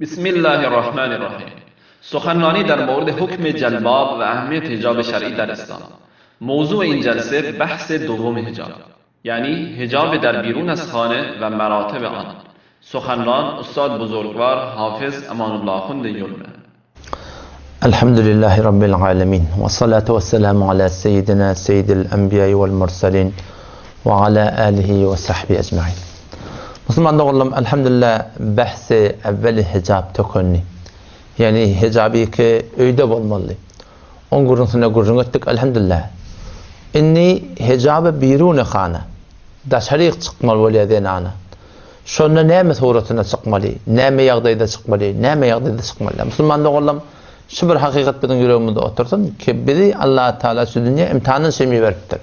بسم الله الرحمن الرحیم سخنرانی در مورد حکم جلباب و اهمیت حجاب شرعی در اسلام موضوع این جلسه بحث دوم حجاب یعنی حجاب در بیرون از خانه و مراتب آن سخنران استاد بزرگوار حافظ امان الله خند یلمه الحمد لله رب العالمين والصلاة والسلام على سيدنا سيد الأنبياء والمرسلين وعلى آله وصحبه أجمعين Musulman doganlarym elhamdülillah bahsi evveli hijab tökenli. Yani hijabi ki öýde bolmaly. Oň gürrüňsine gürrüň etdik elhamdülillah. Indi hijaby biruny hana. Daşaryk çykmaly bolýar zenana. Şonda näme suratynda çykmaly, näme ýagdaýda çykmaly, näme ýagdaýda çykmaly. Musulman doganlarym şu bir hakykat biziň ýüregimizde otursyn ki bizi Allah Taala şu dünýä imtihandan şemi beripdir.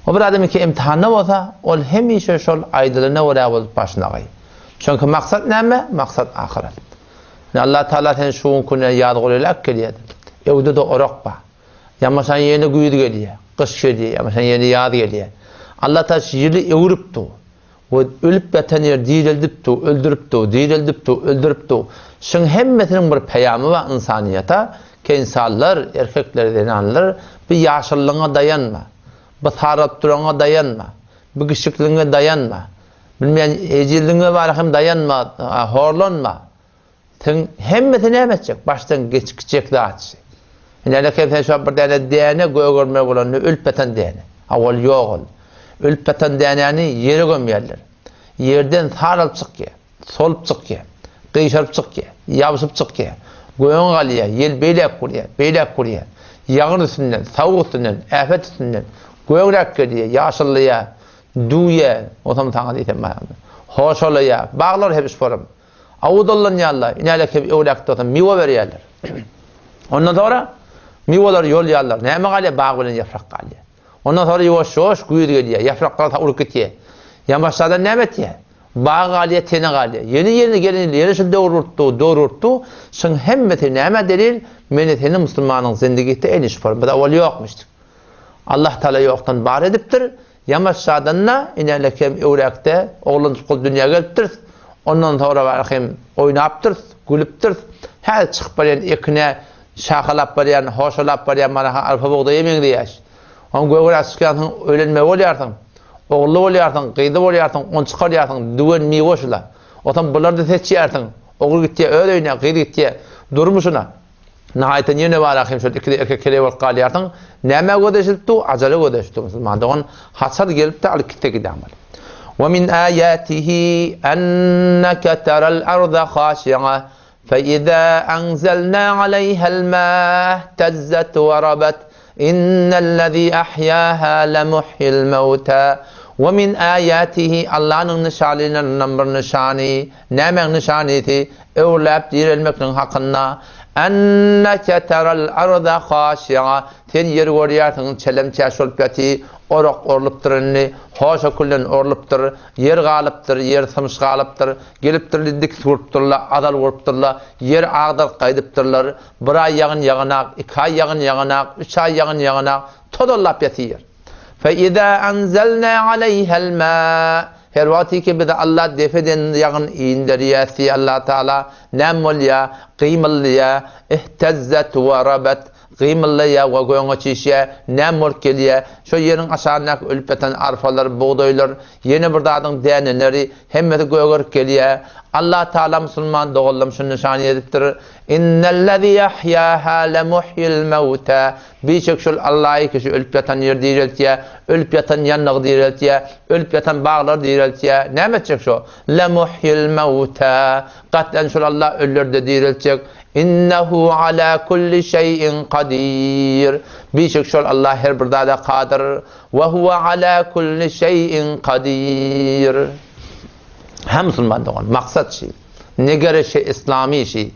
O bir adam ki imtihanda bolsa, ol hemişe şol aýdylana görä bolup başlagaý. Çünki maksat näme? Maksat ahyret. Yani Allah Teala sen şu gün güne ýaz gurelak gelýär. Öwde de orak bar. Ýamaşan ýene güýz gelýär, gyş gelýär, ýamaşan ýene ýaz gelýär. Allah Teala ýyly öwrüpdi. We ölüp ýatan ýer direldipdi, öldüripdi, direldipdi, öldüripdi. Şuň hemmesiniň bir peýamy bar ynsanyýete, ki ynsanlar, erkekler, zenanlar, bir ýaşyllygyňa daýanma, bir saralyp duranyňa daýanma, bir kiçikligiňe daýanma, bilmeýän ejizligiňe bara hem daýanma, horlanma. Seň hemmesi näme etjek? Başdan geçjek zatçy. Indi ene sen şu bir däne däne gögerme bolanda ölüp ýatan däne. Ha ol ýok ol. Ölüp ýatan dänäni ýere gömýärler. Ýerden saralyp çykýar, solup çykýar, gyşaryp çykýar, ýabşyp çykýar. Göňe galýar, ýel beýläk urýar, beýläk urýar. Ýagyn üstünden, sowuk üstünden, äpet üstünden gögräk gelýär, ýaşyllaýar, düwýär, onsoň saňa diýsem hoşalaýar. Baglar hem şoram. Awudallanýarlar, inälek hem öwläk bolsa miwe berýärler. Ondan soňra miweleri ýolýarlar. Näme galýar? Bag bilen ýaprak galýar. Ondan soňra ýuwaş-ýuwaş güýz gelýär. Ýapraklar urup gitýär. Ýamaşlardan näme etýär? Bag galýar, tene galýar. Ýene ýene gelen ýene şu döwür urtdy, döwür urtdy. Şuň hemmesi näme delil? Meni seni musulmanyň zindigitde el iş Biz awal ýokmuşdyk. Allah Taala ýokdan bar edipdir. Ýamaşjadan-da inälek hem öwräkde oglanjyk bolup dünýä gelipdiris. Ondan soňra bäri hem oýnapdyrys, gülüpdiris. Häzir çykyp barýan ekine şahalap barýan, hoşalap barýan mana arpa bugdaýa meňzeýäş. Oň gögräk çykýansyň, öýlenmeli bolýarsyň. Ogully bolýarsyň, gyzly bolýarsyň, ony çykarýarsyň, düwen miwe şula. Otam bulary-da seçýärsiň. Ogul gitýär öz öýüne, gyz gitýär durmuşyna. Nihaýetden ýene bar hem şol ikide erkek keleý bolup galýarsyň. Nämä göz eşidip dur? Ajala göz eşidip dur. Musulman dogan haçan gelip-de alyp gitse gidämeli. Wa min aýatihi enneke teral arda haşi'a fe iza anzalna aleýhel ma ihtezzet we rabat innellezî ahýaha lemuhyil mewta. Wa min aýatihi Allanyň nyşanlaryndan bir nyşany Nämäň nyşanysy? Öwrüläp direlmekligiň hakynda. Enneke teral arda haşi'a, Sen ýeri görýärsiň, çelem-çäş bolup ýaty, orak orlupdyr indi, hoşa külden orlupdyr, ýer galypdyr, ýer symyş galypdyr, gelipdirli dik urupdyrlar, azal urupdyrlar, ýer agdaryp gaýdypdyrlar, bir aý ýagyn ýaganak, iki aý ýagyn ýaganak, üç aý ýagyn ýaganak, tozallap ýaty ýer. Fe-izâ enzelnâ aleýhel mâ, Her wagty ki bize Allah depeden ýagyn inderýär, si Allah Taala näme bolýar? Gymyldaýar, ihtezzet we rabet, gymyldaýar we göňe çişýär, näme bolup gelýär? Şo ýeriň aşagyndaky ölüp ýatan arpalar, bugdaýlar, ýene bir zadyň däneleri, hemmesi gögerip gelýär. Allah Taala musulman doganlarym şuny nyşan edipdir, Innellezî ahýâhâ lemuhyil mewtâ, Bişek şol Allahy ki şu ölüp ýatan ýeri direltýär, ölüp ýatan ýanlygy direltýär, ölüp ýatan baglary direltýär. Näme etjek şo? Lemuhyil mewta. Gat'an şol Allah ölüleri-de direltjek. Innehu ala kulli şeýin kadir. Bişek şol Allah her bir zada kadyr. We huwe ala kulli şeýin kadir. Hä musulman dogan, maksat şi. Negerişi islamy şi.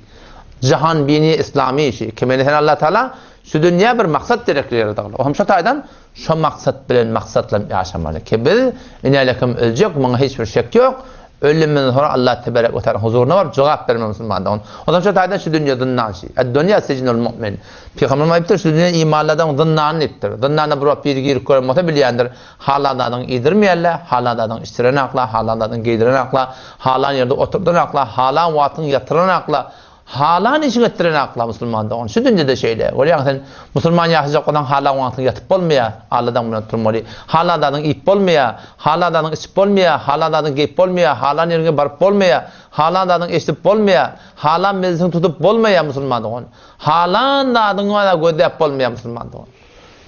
Jahan bini islamy şi. Ki meni sen Allah Taala şu dünýä bir maksat gerekli ýaradygyny. O hem şu taýdan şo maksat bilen maksatlanyp ýaşamaly. Ki biz inelekim öljek, muňa hiç bir şek ýok. Ölümden soňra Allah tebarek we taala huzuryna baryp jogap bermeli musulman dogan. Ondan şu taýdan şu dünýe zyndan şi. Ed-dünýä sijnul mu'min. Pygamberimiz aýdypdyr, şu dünýe imanly adamyň zyndany diýipdir. Zyndanda bir wagt biri girip gören bolsa bilýändir. Halan zadyňy iýdirmeýärler, halan zadyňy içdirenaklar, halan zadyňy geýdirenaklar, halan ýerde oturdanaklar, halan wagtyňy ýatyranaklar. Halan işiňi etdirenakla musulman dogan. Şu dünýede şeýle. Görýäňmi sen musulman ýaşajak bolsaň halan wagtyň ýatyp bolmaýar. Alladan bilen oturmaly. Halan zadyňy iýip bolmaýar. Halan zadyňy içip bolmaýar. Halan zadyňy geýip bolmaýar. Halan ýeriňe baryp bolmaýar. Halan zadyňy eşidip bolmaýar. Halan mejlisiňi tutup bolmaýar musulman dogan. Halan zadyňy wala gözläp bolmaýar musulman dogan.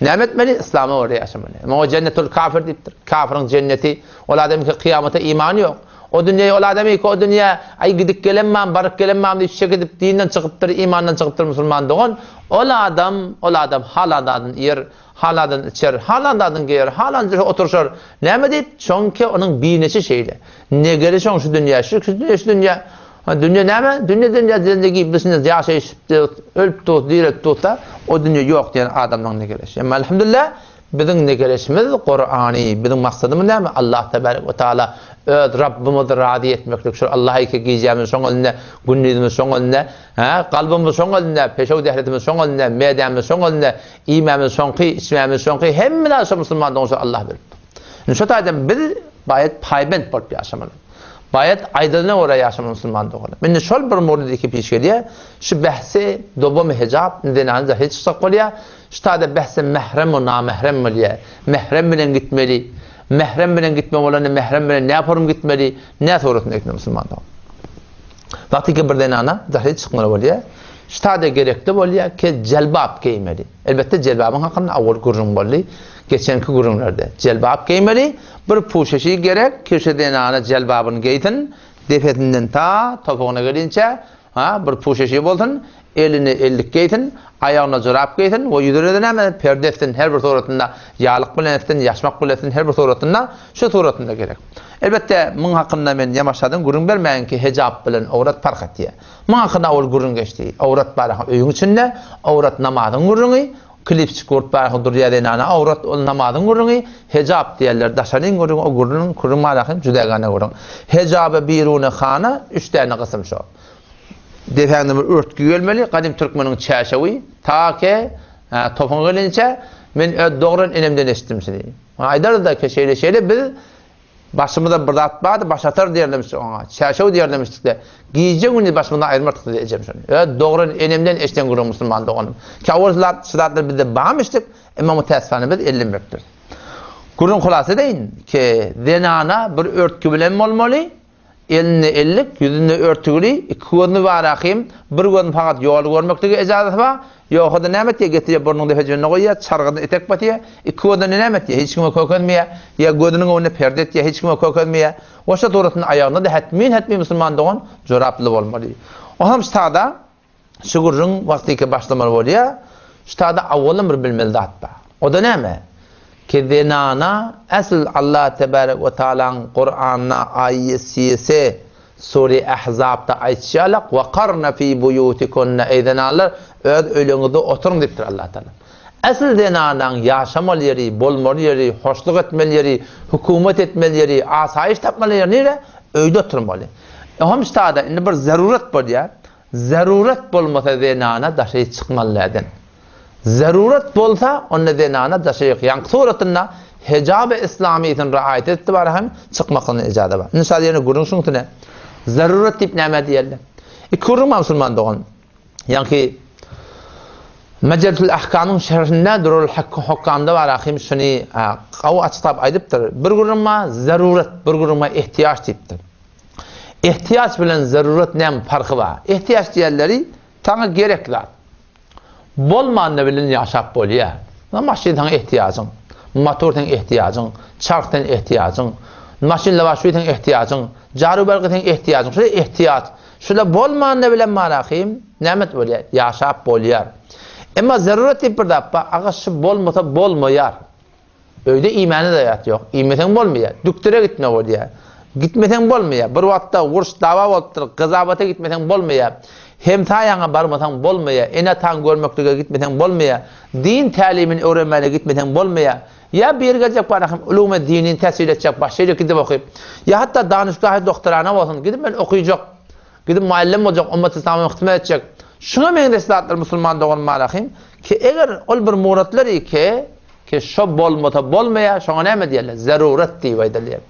Näme etmeli? Yslama görä ýaşamaly. Muňa jennetul kafir diýipdir. Kafiriň jenneti. Ol adamyňky kyýamata imany ýok. O dünýe ol adamyňky o dünýä aý gidip gelenmam, baryp gelenmam diýip şek edip dinden çykypdyr, imandan çykypdyr musulman dogan. Ol adam, ol adam halan zadyny iýer, halan zadyny içer, halan zadyny geýer, halan jürhe oturyşar. Näme diýip? Çünki onuň bineşi şeýle. Negeri şoň şu dünýä, şu dünýä, şu dünýä. Dünýe näme? Dünýe dünýe diýende giblisini ýaşaýyş ölüp dur, direlip dursa, o dünýe ýok diýen adamlaryň negereşi. Emma elhamdülillah biziň negereşimiz Kurany, biziň maksadymyz näme? Allah tebarek we taala öz Rabbymyzy razy etmeklik. Şol Allaha iki gijämiz şoň elinde, gündizimiz şoň elinde, hä, kalbymyz şoň elinde, peşew dehletimiz şoň elinde, medämiz şoň elinde, iýmämiz şoňky, içmämiz şoňky, hemme zat şo musulmandygyny şo Allah beripdir. Indi şo taýdan biz baýat paýbent bolup ýaşamaly. Baýat aýdylana görä ýaşamaly musulman doganlar. Indi şol bir murdy iki piş gelýär. Şu behsi dowamy hijap zenany zahir çyksak bolýar. Şu taýda behsi mährem we namährem bolýar. Mährem bilen gitmeli. Mährem bilen gitme bolanda mährem bilen nä forum gitmeli, nä suratynda gitmeli musulman dogan. Wagty ki bir zenana zahir çykmaly bolýar. Şu taýda gerekli bolýar ki jelbap geýmeli. Elbetde jelbabyň hakynda awal gürrüň boldy. Geçenki gürrüňlerde. Jelbap geýmeli, bir puşeşi gerek, kişi zenana jelbabyny geýsin, depesinden ta topugyna gelinçä, ha, bir puşeşi bolsun, eline ellik geýsin, aýagyna jorap geýsin we ýüzüne-de näme, perde etsin, her bir suratynda ýaglyk bilen etsin, ýaşmak bilen etsin, her bir suratynda, şu suratynda gerek. Elbetde, muň hakynda men ýamaşadan gürrüň bermäýin ki, hejap bilen owrat parh etýär. Muň hakynda owal gürrüň geçdi. Owrat bar öýüň içinde, owrat namazyň gürrüňi, Klipçik bolup barha durýar zenana awrat ol namazyň gürrüňi, hejap diýerler daşaryň gürrüňi o gürrüň kürrüň barahyn jüdägana gürrüň. Hejaby biruny hana üç däne gysym şo. Depäňde bir örtgi gelmeli gadym türkmeniň çäşewi ta ke topuňa gelinçä men öz dogran enemden eşitdim şuny. Aýdardy-da ke şeýle şeýle biz Başymyzda bir zat bardy, başatar diýerlemişdik oňa. Çärşew diýerlemişdik-de. Gije-gündiz başymyzdan aýyrmardyk diýdi ejem şony. Öz dogran enemden eşiden gürrüň musulman doganym. Käwagt zat, şu zatlar bizde barmyşdyk, emma mutäessifana biz ellenmepdiris. Gürrüň hulasa edeýin ki, zenana bir örtgi bilen bolmaly, elinde ellik, ýüzünde örtügili, iki gözüni bar ahym, bir gözüni fakat ýoly görmeklige ejazasy bar, Ýogsa-da näme etýär, getirýär burnuň depejigine goýýar, çargyny etek basýar, iki gözüne näme etýär, hiç kime kökezmeýär, ýa gözüniň öňünde perde etýär, hiç kime kökezmeýär. Goşa suratynda aýagynda-da hetmin-hetmin musulman dogan joraply bolmaly. Onam ştada şu gürrüň wagtyky başlamaly bolýar, ştada awwalam bir bilmeli zat bar. O-da näme? Ki zenana esl Allah tebarek we taalaň Kuranda aýy-sisi Sure Ahzabda aýtşy ýalak, Wekarna fi buýutikunna, Eý zenanlar, öz öýleriňizde oturyň diýipdir Allah Tagala. Esl zenanaň ýaşamaly ýeri, bolmaly ýeri, hoşluk etmeli ýeri, hökümet etmeli ýeri, asaýyş tapmaly ýeri nire? Öýde oturmaly. Oňam ştada indi bir zerurat bolýar. Zerurat bolmasa zenana daşary çykmaly däden. Zerurat bolsa, onda zenana daşary ýaňky suratynda hejaby islamysyny raýat etdi bar hem çykmaklygyna ijaza bar. Indi şal ýene gürrüň şuň üstüne. Zerurat diýip näme diýerler? Iki gürrüň bar musulman dogan. Ýaňky Mejletül Ahkamyň şerhinde Durul Hakk Hukkamda bar ahim şuny gawy açyklap aýdypdyr. Bir gürrüň bar zerurat, bir gürrüň bar ihtiýaç diýipdir. Ihtiýaç bilen zerurat näme parhy bar? Ihtiýaç diýenleri saňa gerek zat. Bolmanda bilen ýaşap bolýar. Maşyn saňa ehtiýajyň, motor seň ehtiýajyň, çarh seň ehtiýajyň, maşyn lawaşy seň ehtiýajyň, jaru-bergi seň ehtiýajyň. Şular ehtiýaç. Şular bolmanda bilen marahym näme bolýar? Ýaşap bolýar. Emma zarurat diýip bir zat bar. Aga şu bolmasa bolmaýar. Öýde iýmäne-de ýat ýok. Iýmeseň bolmaýar. Dükdüre gitme bolýar. Gitmeseň bolmaýar. Bir wagtda uruş, dawa bolupdyr. Gyzabata gitmeseň bolmaýar. Hemsaýaňa barmasaň bolmaýar. Ene-ataňy görmeklige gitmeseň bolmaýar. Din tälimini öwrenmäne gitmeseň bolmaýar. Ýa biri geljek bar ahim ulumy dinini täsir etjek başga ýere gidip okyp. Ýa hatda danyşgahy doktorana bolsun gidip men okyjak. Gidip muallim boljak ummat yslama hyzmat etjek. Şuňa meňzeş zatlar musulman doganym bar ahim ki eger ol bir muratlar ki ki şo bolmasa bolmaýar şoňa näme diýerler zerurat diýip aýdylýar.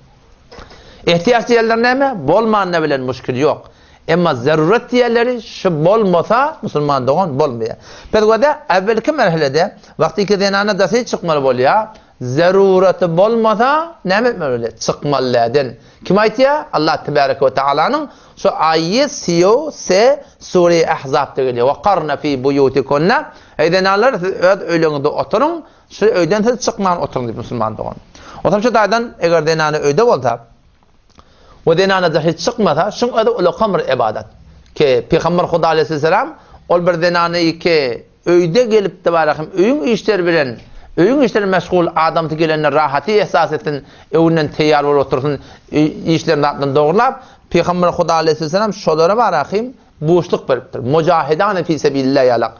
Ehtiýaç diýenler näme? Bolmanda bilen muşkil ýok. Emma zerurat diýenleri şu bolmasa musulman dogan bolmaýar. Biz göde äwwelki merhelede wagtyky zenana daşy çykmaly bolýar. Zeruraty bolmasa näme etmeli bolýar? Çykmaly däden. Kim aýtýar? Allah tebareke we taalanyň şu aýy siýo se sure Ahzabda gelýär. Wa karna fi buýutikunna. Eý zenanlar siz öz öýleriňizde oturyň, şu öýden siz çykman oturyň diýip musulman dogan. Otam şu taýdan eger zenana öýde bolsa, We zenana daşy çykmasa, şuň özi ulakam bir ybadat. Ki, Pygamber Huda aleýhisselam ol bir zenany ki, öýde gelip tebarek hem öýüň işleri bilen, öýüň işleri meşgul adamsy gelende rahaty ehsas etsin, öňünden teýýar bolup otursyn, işlerini zatlaryny dogrulap, Pygamber Huda aleýhisselam şolara barahym buşluk beripdir. Mujahidane fi sebilillah ýalak.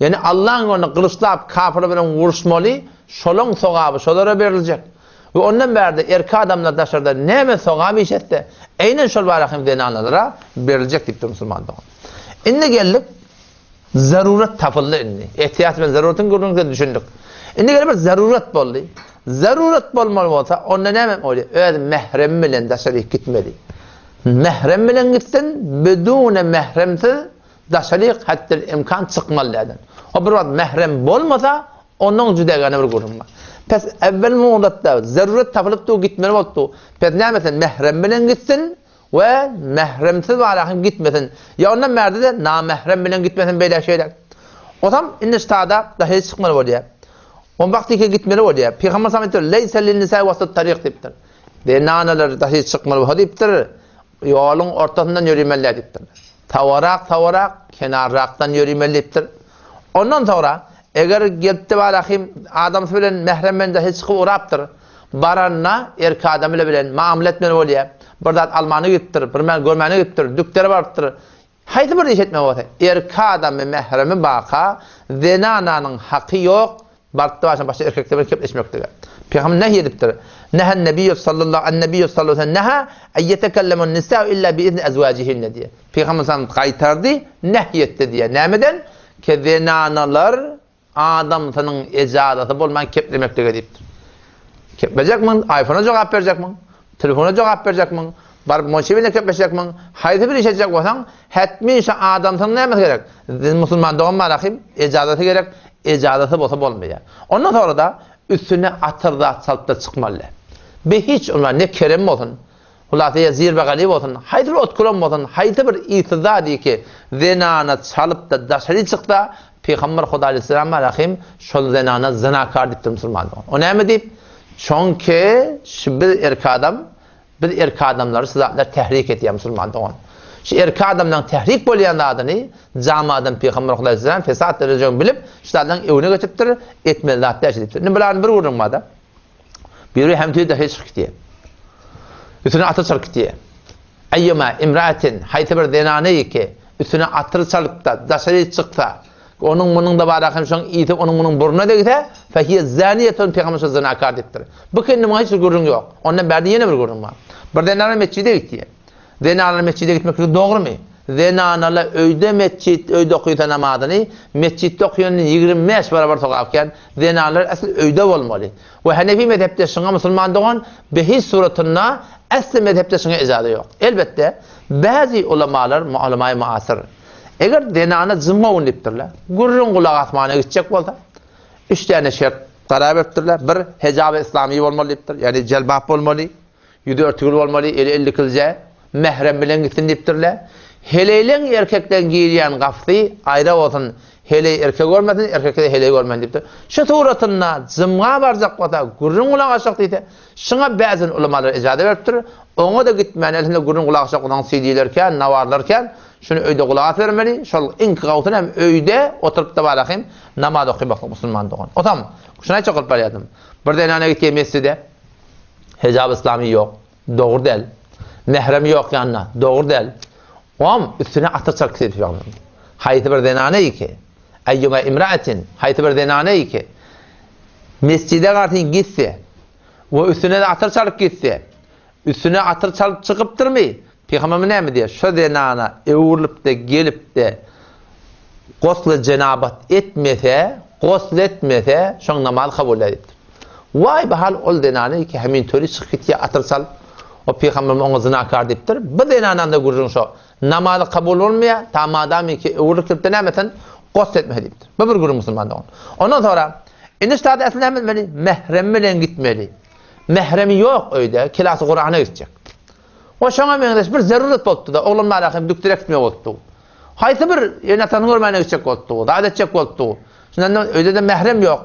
Ýani Allaň ýolunda gylyçlap kafirler bilen uruşmaly, şolaň sogaby şolara beriljek. We ondan bärde erkek adamlar daşarda näme sogap iş etse, eýnen şol bara hem zenanalara beriljek diýipdir musulman dogan. Indi geldik, zarurat tapyldy indi. Ehtiýat bilen zaruratyň gürrüňine düşündik. Indi gelip bir zarurat boldy. Zarurat bolmaly bolsa, onda näme bolýar? Öz mähremi bilen daşaryk gitmeli. Mährem bilen gitsin, bidune mähremsiz daşaryk hatdil imkan çykmaly däldir. O bir wagt mährem bolmasa, Onuň jüdegene bir gürrüň bar. Pes äwwel muhlatda zeruret tapylyp dur gitmeli bolup dur. Pes näme etsin mährem bilen gitsin we mähremsiz bara hem gitmesin. Ýa ondan bärde-de namährem bilen gitmesin beýle şeýle. Osam indi ştada daşary çykmaly bolýar. On wagtyka gitmeli bolýar. Pygamber sallam aýtdyr, Leýse lin-nisa'i wasat taryk diýipdir. Zenanalar daşary çykmaly bolsa diýipdir, ýoluň ortasyndan ýörimeliler diýipdir. Tawarak-tawarak, kenarrakdan ýörimeli diýipdir. Ondan soňra, eger gelipdi barahym, adamsy bilen mährem bilen daşy çykyp ugrapdyr. Baranda erkek adam bile bilen maamala etmeli bolýar. Bir zat almana gidipdir, bir many görmäne gidipdir, dükdere barypdyr. Haýsy bir iş etmeli bolsa, erkek adamy mähremi baka, zenananyň haky ýok, Barypdy başyna başga erkekler bilen kepleşmeklige. Pygamber nähi edipdir? Nehän nebiýu sallallahu an-nebiýu sallallahu aleyhi neha en yetekellemun nisa'u illa bi izni ezwajihinne diýe. Pygamber sallam gaýtardy, nähi etdi diýe. Nämeden? Ke zenanalar adamsynyň ejazaty bolman keplemeklige diýipdir. Keplejekmiň? iPhone-a jogap berjekmiň? Telefona jogap berjekmiň? Baryp monşi bilen kepleşjekmiň? Haýsy bir iş etjek bolsaň, hetmi şo adamsynyň nämesi gerek? Musulman dogan bar ahym, ejazaty gerek. Ejazaty bolsa bolmaýar. Ondan soňra-da üstüne atyr zat salyp-da çykmaly. Be hiç ulman ne kerem bolsun, hulasa ýa zirbegali bolsun, haýsy bir otkulam bolsun, haýsy bir ysy zady ki zenana çalyp-da daşary çyksa, Pygamber Huda aleýhissalam bar ahym, şol zenana zynakar diýipdir musulman dogan. O näme diýip? Çonki şu biz erkek adam, biz erkek adamlary şu zatlar tehrik etýär musulman dogan. Şu erkek adamlaryň tehrik bolýan zadyny jamy adam Pygamber Hudaý aleyhisselam fesat derejegini bilip, şu zatlaryň öňüne geçipdir, etmeli zat däl diýipdir. Indi bularny bir gürrüň barda. Biri hem tüýde hiç çykyp gitýär. Üstüne atyr çalyp gitýär. Eýýema imraatin, haýsy bir zenany ki, üstüne atyr çalyp-da, daşary çyksa, onuň munuň-da bar hem şoň ysy onuň munuň burnuna degse, fehiýe zaniýetun, pygamber şo zynakar diýipdir. Bu kende muňa hiç bir gürrüň ýok. Ondan bärde ýene bir gürrüň bar. Bir zenana metjide gitýär. Zenanalar metjide gitmekligi dogrumy? Zenanalar öýde metjit, öýde okysa namazyny, metjitde okaýandan 25 barabar sogap kän. Zenanlar äsli öýde bolmaly. We Hanefi mezhepde şuňa musulman dogan behiç suratynda äsli mezhepde şuňa ijaza ýok. Elbetde, bäzi ulamalar, ulamaýy muasyr, eger zenana jumga gün diýipdirler, gürrüň gulak asmana gitjek bolsa, üç däne şert karar beripdirler. Bir, hejaby yslamy bolmaly diýipdir, ýagny jelbap bolmaly. Ýüzi örtügli bolmaly, eli ellikilje, mährem bilen gitsin diýipdirler. Heleýleň erkekden girýän gapysy aýra bolsun, heleý erkegi görmesin, erkek-de heleýi görmesin diýipdir. Şu suratynda jymga barjak bolsa, gürrüň gulak asjak diýse, şuňa bäzin ulamalar ijaza beripdir. Oňa-da gitmän, elhinde gürrüň gulak asjak bolsaň CD-ler kän, nawarlar kän, şuny öýde gulak asybermeli, şol iňki gawusyny hem öýde oturyp-da barahym namaz okymaklyk musulman dogan. Otam, şuny aýtjak bolup barýardym. Bir zenana gitýär mesjide. Hijab yslamy ýok. Dogry däl. Mährem ýok ýanynda. Dogry däl. Oam üstüne atyr çalyp gitdi pygamber. Haýsy bir zenana ki, Eýýuma imraatin, haýsy bir zenana ki, Mesjide garsyn gitse we üstüne-de atyr çalyp gitse, üstüne atyr çalyp çykypdyrmy? Pygamberimiz näme diýýär? Şo zenana öwrülip-de gelip-de gosly jenabat etmese, gosl etmese, şoň namazy kabul däl diýipdir. Waý bahal ol zenany ki hemin töri çykyp gitýär atyr çalyp, o pygamberimiz oňa zynakar diýipdir. Bu zenananda gürrüň şo. Namazy kabul bolmaýar, ta madamiki öwrülip gelip-de näme etsin? Gosl etmese diýipdir. Bu bir gürrüň musulman dogan. Ondan soňra indi şu taýda äsli näme etmeli? Mährem bilen gitmeli. Mähremi ýok öýde, kelasy Kurana gitjek. O şoňa meňzeş bir zeruret bolupdy-da, oglan bala hem dükdüre gitmek bolupdy. Haýsy bir ene-atasyny görmäne gitjek bolupdy, zat etjek bolupdy. Şundan öýde-de mährem ýok,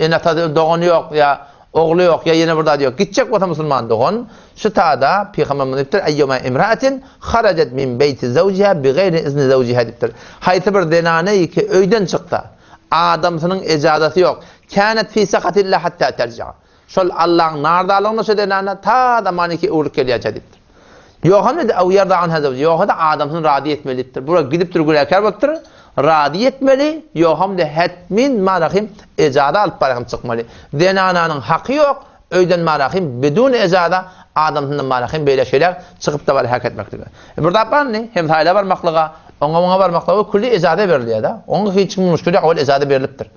ene-atasy, dogany ýok ýa ogly ýok ýa ýene bir zady ýok. Gitjek bolsa musulman dogan, şu tada Pygamberimiz diýipdir, Eýýuma imraatin harajat min beýti zawjiha bigaýri izni zawjiha diýipdir. Haýsy bir zenana ki öýden çyksa, adamsynyň ejazasy ýok, känat fi sahatillah hatta terji'a. Şol Allaň nardalygyna şo zenana ta zamany ki öwrülip gelýänçä diýipdir. Ýoham dedi, Ew ýerda anha zewji, ýoha-da adamsyny razy etmeli diýipdir. Bura gidipdir günäkär bolupdyr, razy etmeli, ýoham-da hetmin marahym ejaza alyp barahym çykmaly. Zenananyň haky ýok, öýden marahym bidun ejaza adamsyndan marahym beýle şeýle çykyp-da bar hak etmeklige. E, bir zat barmy? Hem saýla barmaklyga, oňa-muňa barmaklyga külli ejaza berilýär-de. Oňa hiç kim müşkil ýok, ol ejaza berlipdir.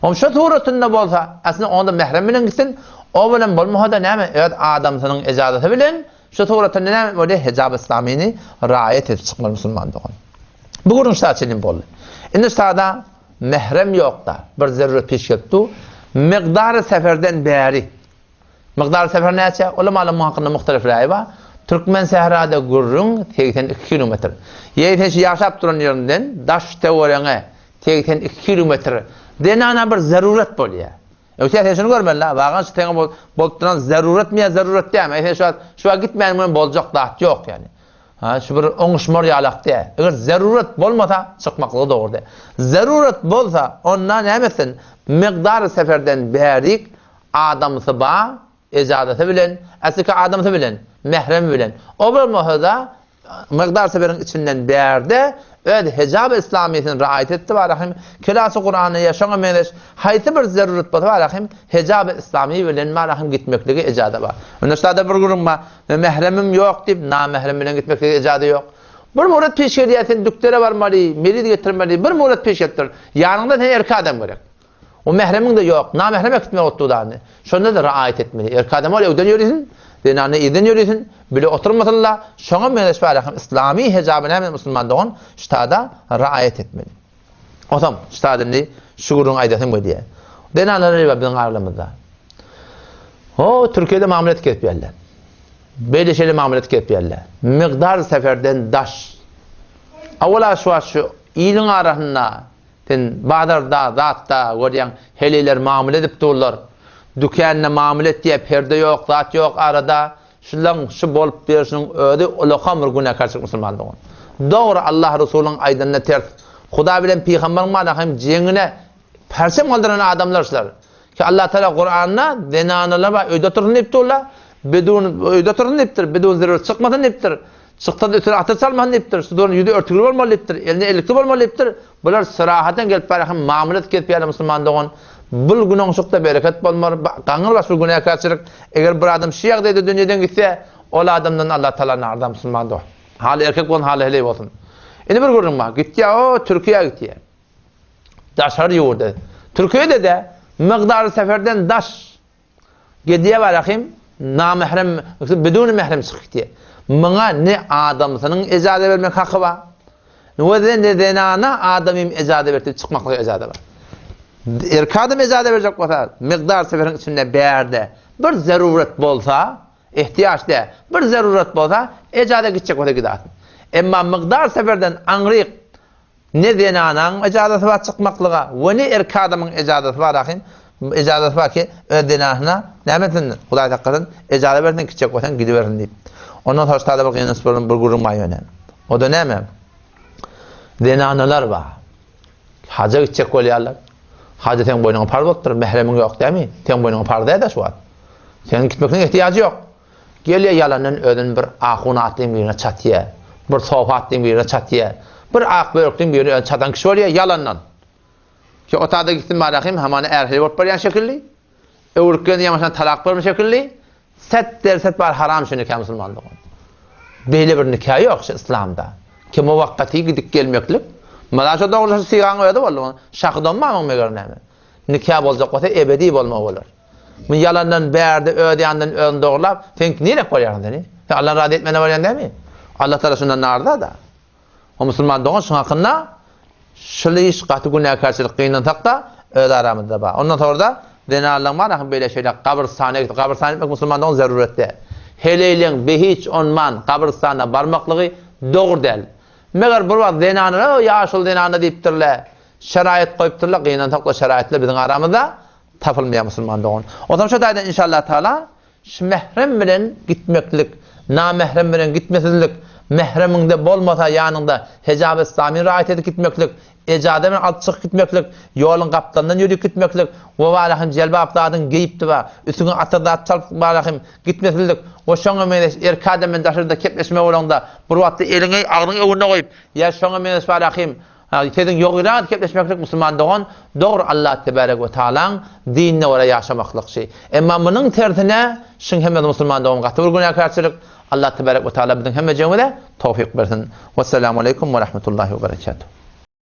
Oň şo suratynda bolsa, aslynda onda mährem bilen gitsin, o bilen bolmasa-da näme, öz adamsynyň ejazasy bilen şo suratynda näme bolýar, hijab islamyny raýat edip çykmaly musulman dogan. Bu gürrüň şa çenli boldy. Indi şada mährem ýokda, bir zeruret peş gelip dur. Migdary seferden bäri Mygdary sefer näçe? Ulamalar muň hakynda muhtelif raý bar. Türkmen sährada gürrüň 82 kilometr. Ýeri sen şu ýaşap duran ýeriňden daş töwereňe 82 kilometr zenana bir zeruret bolýar. Öwse sen şuny görmeli-la, wagan şu seňe bolup duran zeruretmi ýa zeruret dälmi? Sen şu wagt şu wagt gitmäniň bilen boljak zat ýok ýani. Ha, şu bir oňuşmar ýalak däl. Eger zeruret bolmasa, çykmaklygy dogry däl. Zeruret bolsa, onda näme etsin? Migdary seferden bärik Adamsy bar, ejazasy bilen, äsliki adamsy bilen, mähremi bilen. O bolmasa-da, mygdar seferiň içinden bärde öz hijab-y islamysyny raýat etdi barahym, kelasy Kurany ýa şoňa meňzeş haýsy bir zeruret bolsa barahym, hijab-y islamy bilen barahym gitmekligi ejaza bar. Onda şada bir gürrüň bar, mähremim ýok diýip, namährem bilen gitmekligi ejaza ýok. Bir murat peş gelýär, sen dükdere barmaly, meriz getirmeli, bir murat peş gelip dur. Ýanyňda sen erkek adam gerek. O mähremiň-de ýok, namährem äkitmek otdudany. Şonda-da raýat etmeli. Erkek adam ol öwden ýörisin, zenany irden ýörisin, bile oturmasynla, şoňa meňzeş bar hem islami hijaby näme musulman dogan ştada raýat etmeli. Otam ştada indi şu gürrüňi aýdasym gelýär. Zenanlar bar biziň aralarymyzda. O Türkiýede mamlet gezip ýörler. Beýle şeýle mamlet gezip ýörler. Migdar seferden daş. Awala şu şu iliň arasynda Sen bazarda, zatda görýäň, heleýler mamla edip durlar. Dükände mamla etýär, perde ýok, zat ýok arada. Şulaň şu bolup berşiniň özi ulakam bir günäkärçilik musulman dogan. Dogry Allah Resulyň aýdanyna ters. Hudaý bilen pygamberiň mana hem jeňine perçem galdyran adamlar şular. Ki Allah Taala Kuranda zenanalar bar öýde otursyn diýip durlar. Bidun öýde otursyn diýipdir, bidun zerur çykmasyn diýipdir. Çyksa-da üstüne atyr çalmasyn diýipdir. Şu duran ýüzi örtügli bolmaly diýipdir. Eline ellikli bolmaly diýipdir. Bular syrahaten gelip barýan mamla kesip ýaly musulman dogan. Bul günoňşukda bereket bolmar. Gaňyr baş bir günäkärçilik. Eger bir adam şu ýagdaýda dünýeden gitse, ol adamdan Allah Taala narda musulman dogan. Haly erkek bolsun, haly heleý bolsun. Indi bir gürrüň bar. Gitýär o Türkiýä gitýär. Daşary ýurda. Türkiýede-de mygdary seferden daş Gidýär barahym, namährem, biduni mährem çykyp gidýär. Muňa ne adamsynyň ejaza bermek haky bar, we ne zenana adamym ejaza berip çykmaklyga ejaza bar. Erkek adam ejaza berjek bolsa, migdar seferiň içinde bärde bir zeruret bolsa, ehtiýaç däl, bir zeruret bolsa, ejaza gitjek bolsa gidersin. Emma migdar seferden aňryk Ne zenanaň ejazasy bar çykmaklyga we ne erkek adamyň ejazasy bar ahyn, ejazasy bar ki, öz zenasyna näme etsin, Hudaý saklasyn, ejaza bersin, gitjek bolsaň gidibersin diýip. Ondan soň ştada bir gynanç bolan bir gürrüň bar ýöne. O-da näme? Zenanalar bar. Haja gitjek bolýarlar. Haja seň boýnuňa parz bolupdyr, mähremiň ýok dämi? Seň boýnuňa parz däl-de şu wagt. Seniň gitmekligiň ehtiýajy ýok. Gelýär ýalandan özüni bir ahun atlyň birine çatýar, bir sopy atlyň birine çatýar, bir ak börükliň birine özüni çatan kişi bolýar ýalandan. Ki otada gitsin barahym hamana är-heleý bolup barýan şekilli. Öwrüp geldi ýaňaşan talak berme şekilli. Set derset bar haram şu nika musulman dogan. Beýle bir nika ýok şu islamda. Ki muwakkaty gidip gelmeklik. Mana şu dogry şu sygaň özi boldy. Şahy donmamyň meger näme. Nika boljak bolsa ebedi bolmagy bolar. Bu ýalandan bärde öz ýanyndan özüni dogrulap, sen nirek bolýarsyň seni? Sen Allahny razy etmäne bolýan dälmi? Allah Taala şundan naryza-da. O musulman dogan şuň hakynda şul iş gaty günäkärçilik gynansak-da öz aramyzda bar. Ondan sonra-da zenanlaryň bar ahym beýle şeýle gabrystana gidip, gabrystana gitmek musulman dogan zaruret däl. Heleýleň behiç onman gabrystana barmaklygy dogry däl. Meger bir wagt zenanlar, o ýaşuly zenanlar diýipdirler. Şeraýat goýupdyrlar, gynansak-da şeraýatlar biziň aramyzda tapylmaýar musulman dogan. Onsoň şu taýdan inşallah taala şu mährem bilen gitmeklik, namährem bilen gitmesizlik, mähremiňde bolmasa ýanyňda hijab-y islamy raýat edip gitmeklik, ejaza bilen alyp çykyp gitmeklik, ýoluň gapdalyndan ýörüp gitmeklik, we barahym jelbap zadyň geýipdi bar, üstüňe atyr zat çalyp barahym gitmesizlik we şoňa meňzeş erkek adam bilen daşarda kepleşme bolanda bir wagtda eliňi agzyň öňünde goýup ýa şoňa meňzeş barahym Sözüň ýogyragy gepleşmeklik musulman dogan dogry Allah tebarek we taalaň dinine görä ýaşamaklykçy. Emma munuň tersine şuň hemmesi musulman dogan gaty bir günäkärçilik. Allah tebarek we taala biziň hemmejigimize towfyk bersin. Wessalamu aleýkum we rahmetullahi we berekatuh.